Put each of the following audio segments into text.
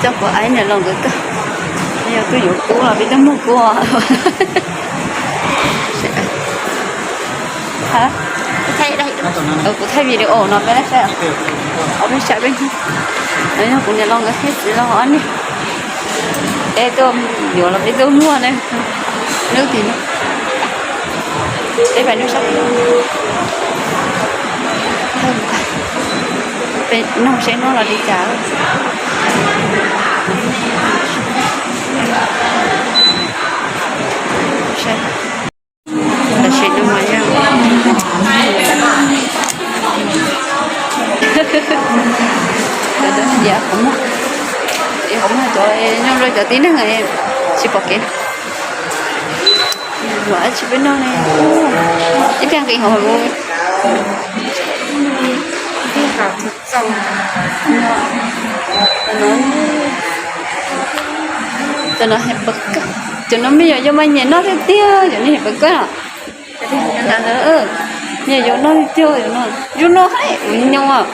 Coj kuv aib niam laus nkawd tuaj, yog tuaj yuav kub los peb tuaj muag kub. Kuv thaij video no peb saib, peb saib peb, yog kuv niam laus nkawd thiab txiv laus ob niag, peb tuaj yuav los peb tuaj muag ne. Lub tim no, peb pais nug sab, peb nug seb hnub no li cas. Tam sim no mas yog cov, cov muag, cov muag cov nyob rau cov tib neeg tsis pom kev. Ua tsis peb noj ne, ib pliag nqis hauv. Cov no, cov no me nyuam yaus mas nyiam noj tiag tiag, cov no heev kawg. Me nyuam yaus noj tiag tiag, yus noj hais ua nyob.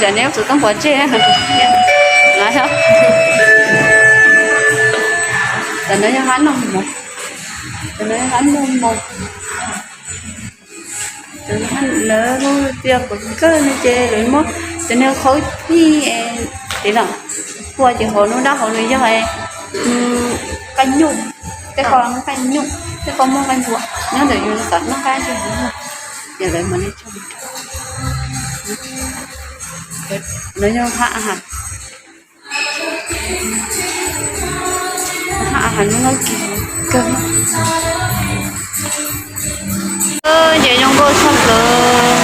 Yog neb txov tooj pov tseg, lawv yog, tam no yog hab noj mov, tam no yog hab noj mov. Lawv tias pov kawg no ces lawv muab cov niag qhaub hnyiab, tiv no, kua ces hauv lub dab hauv nws yog nqaij nyuj, tej qho nqaij nyuj, tej qho muaj nqaij ntsuab nyob ntawm yus xav noj nqaij tsis muaj, ces lawv mam li tso. Lawv yog hab a has. Hab a has lub no kawg. Ces zoo nkauj tshaj plaws.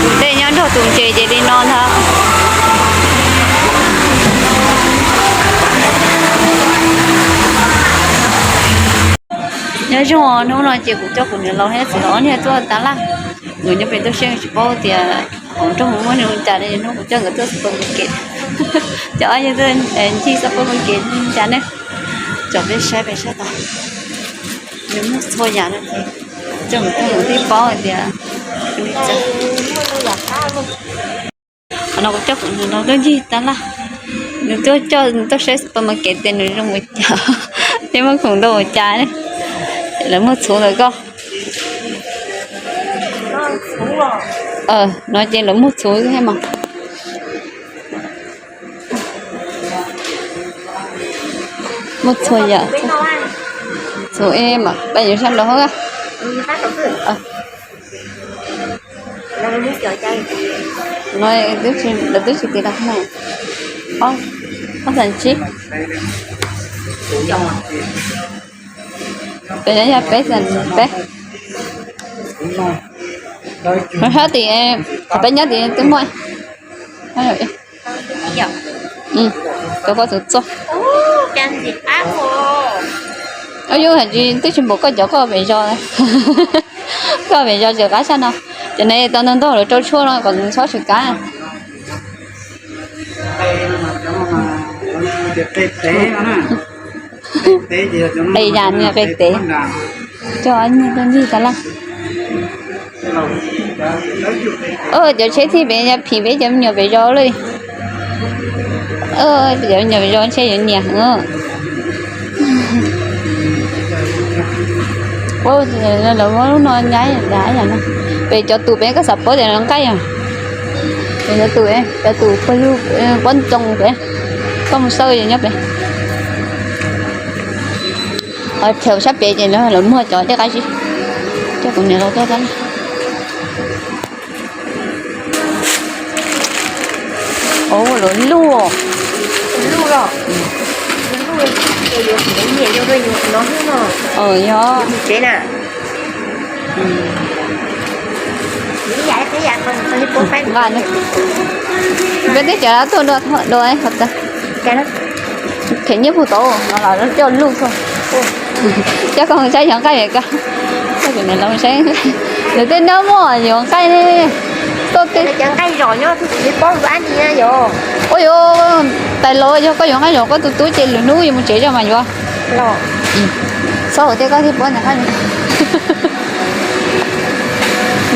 Tus dej nyob nrog tus ntses ces li no ntag. Nyob zoo, hnub no ces kuv coj kuv niam laus thiab txiv laus ob niag tuaj tab laj. Nkawd nyob pem Tuj Seej tsis paub tias hauv nroog muaj neeg ua cas li, hnub kuv coj nkawd tuaj supermarket. Cov ob yawg tuaj ncig supermarket li cas ne. Tsom peb saib pem sab tod, nws muaj txhua yam no ces coj nkawd tuaj, nkawd thiaj paub hais tias li cas. Qhov no kuv coj kuv niam laus tuaj ncig tab laj, nws tuaj coj nws tuaj saib supermarket tias nws zoo ua cas, thiab muaj khoom ntau ua cas ne. Lawv muag txhuv ntawm ko. No ces lawv muag txhuv thiab mas. Muaj txhua yam, txhuv es mas peb yuav sab nraud hauv. No, lawv twb tsis tiv lawm, ob xas tsib. Peb yog peb xas peb. Sab tim, qhov peb nyob tim twb muaj. Cov ko tus txog. Ua yus hais tsis, twb tsis npaum koj cov koj pem zos. Koj pem zos tseem qab tshaj no. Cov no tau ntau ntau lawv rau tshuaj no kom nws txhob tsis kav. Qe yam niag qe tev, coj nyiaj tuaj ncig tas laj. Cov tsheb txij pem yog phim peb cov me nyuam pem zos li. Cov me nyuam pem zos ntshe yuav nyiam heev. Lawv muab lub no nyab dav yam no. Pem cov tus pem koj xav paub tias nqaij yom. Pem cov tus, cov tus pog lug pob ntxoog pem, koj mus xauj nyob pem. Qhov chaw sab pem ces lawv muag cov tej qab zib. Coj kuv niam laus tuaj tab. Luag luj, luj los, luj, yog tsev na. Peb twb cov tuaj dua dua qhov tas. Them nyiaj puag tod no los coj luj txog. Coj koj saib yov nqaij ka. Nws tej no muaj yov nqaij ne. Tuaj tej nqaij zom nyob, ua yuav tais los yog koj yuav nqaij zom koj tus tub ces lwm hnub yuav mus tsev zog mas yuav los. Txhob hauv thiab koj thiaj pom ntawm qab.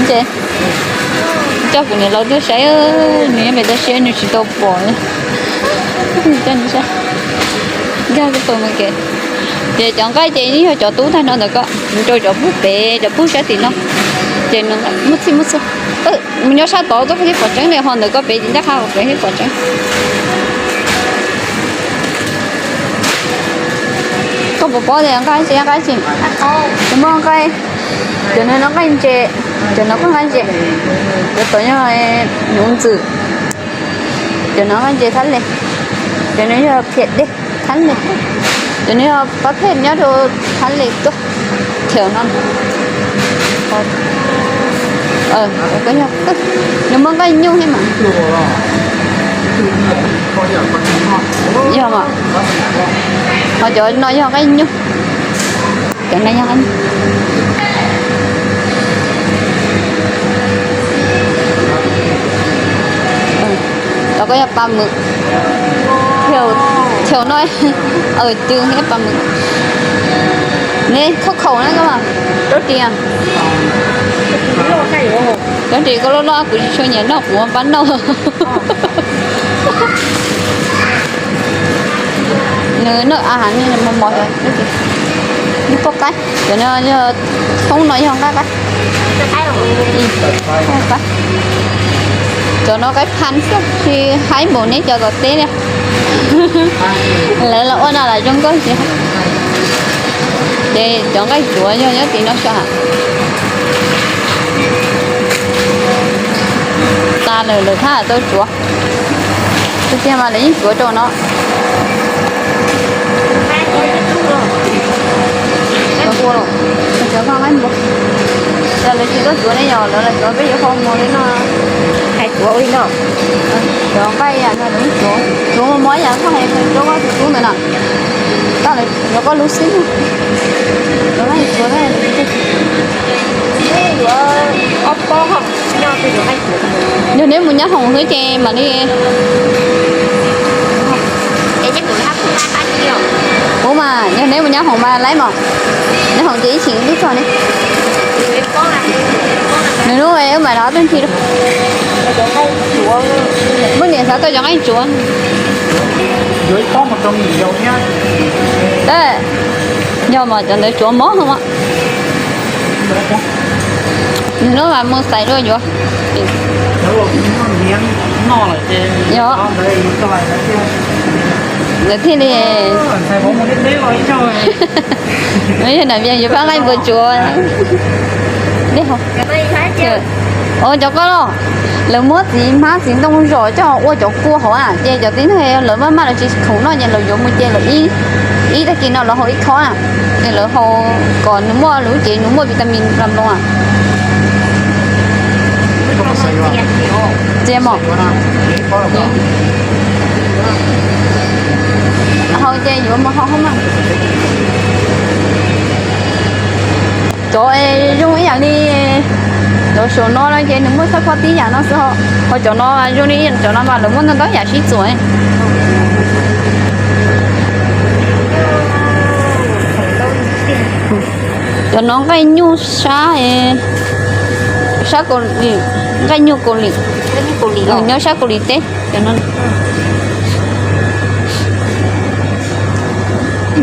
Ntshe coj kuv niam laus tuaj saib, nws nyob pem toj siab nws tsis tau pom. Coj nws saib, nkag supermarket. Ces cov nqaij ces yeej yog cov tub tag nrho ntawm ko, rau cov pub pem cov pub sab tim no. Ces muaj txhij muaj txhua, mus nyob sab tod tuaj thiaj pom tseeb li, ho ntawm ko pem ces ncaj qha pem thiaj pom tseeb. Koj puas paub tias nqaij tsi nqaij tsi? Muaj nqaij, cov no nqaij ntses, cov no kuj nqaij ntses, cov tom yog nyuv ntxwm, cov no nqaij ntses thab le, cov no yog phiam dej thab le, cov no yog pab phej nyob rau thab le tuaj, thaum no. Nws muaj nqaij nyuj thiab mas. Yog mas, ho cov no yog nqaij nyuj. Cov no yog nqaij nyuj. Los koj yog pa mws, thaum no, cw thiab pa mws. Ne, khaub khaum na koj mas, rab ris, rab ris koj loj loj kuv tsis tshua nyiam noj, kuv ua pab noj. Nws noj a has mos mos, nws poj qaib, cov no yog, thoob no yog nqaij qaib. Cov no qaib phan xwb, tsis haib npaum neb cov tom teb li. Lawv los ua no lam zoo nkauj tsis haib. Ces cov nqaij tsuav yog nyob tim no sav. Tas lawm lawv thiaj tau tsuav. Tiag tiag mas lawv yeej tsuav rau no. Cov nqaij npua, lawv tsis tau tsuav ne yog lawv los tsuav peb yuav qhov muag li no. Hais tsuav ua li no. Cov nqaij no lawv tsuav, tsuav mos mos ib yam koj hais rau koj tus tub ntawd na. Tab lawv yuav koj lub xwb. Cov nqaij tsuav na. Yog neb mus nyab hoom xwb ces mam li. Kuv mas yog neb mus nyab hoom mas laib mos, nyab hoom ces ib txhis wb txog ne. Nws lub wb mam rov twb nthi. Muaj niam xav tau cov nqaij tsuav. Yog mas cov ntawd tsuav mob mas. Nws lub mas mus xaiv dua yuav. Yog, ntawd thiaj li. Yog nam vias yuav pab nqaij npua tsuav. Cov koj los, lawv muab txiv hmab txiv ntoo zom coj ua cov kua hauv na, ces cov tib neeg lawv maj maj lawv tsis khoom noj ces lawv yuav mus ces lawv ib, ib tag kis no lawv haus ib khob na, ces lawv haus kom nws muaj lub cev nws muaj vitamin los mloog. Txias mos. Haus ces yuav mus haus hauv mas. Cov zoo ib yam li cov saum no no ces nws muaj txhaj koj tib yam no xwb ho. Ho cov no zoo li cov no mas lawv muaj ntau ntau yam sib txuas. Cov no nqaij nyuj sab, sab Kaus Lim, nqaij nyuj Kaus Lim, nyob sab Kaus Lim teb.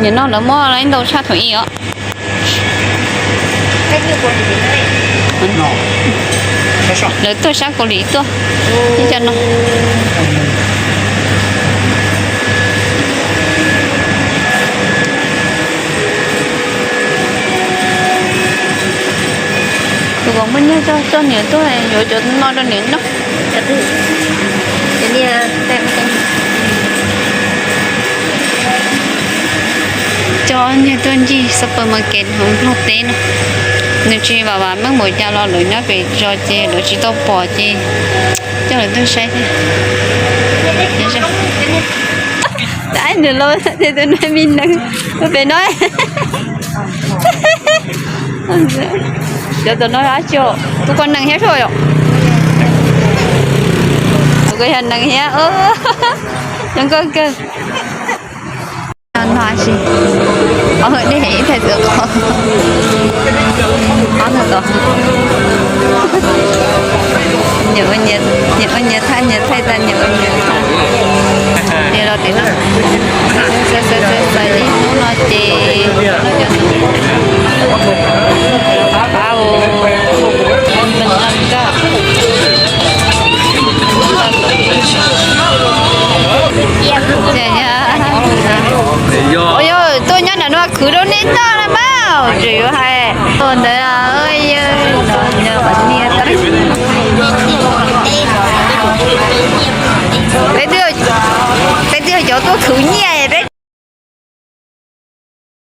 Nim no lawv muaj ntau tshaj thaum ub os. Lawv tuaj sab Kaus Lim tuaj, ib co no. Tus uas muaj nyiaj coj, coj niam tuaj yuav cov no rau niam noj. Coj niag tuaj ncig supermarket hauv Nplog teb no. Nws tsis vam vam meej npaum cas los lawv nyob pem zos ces lawv tsis tau pom ces coj lawv tuaj saib thiab. Nws los ces tus no me neeg pem no. Cov tom no dab tsi, tus ko neeg thiab sua yom? Tus ko yog neeg thiab. Zoo nkauj kawg. No si, Ib thaij txwv qhov, qhov ntawd tod. Nyias ua nyias thaij, nyias thaij tas nyias ua nyias thaij. Ces los tim no, xav xav xav xav ib hnub no ces no cov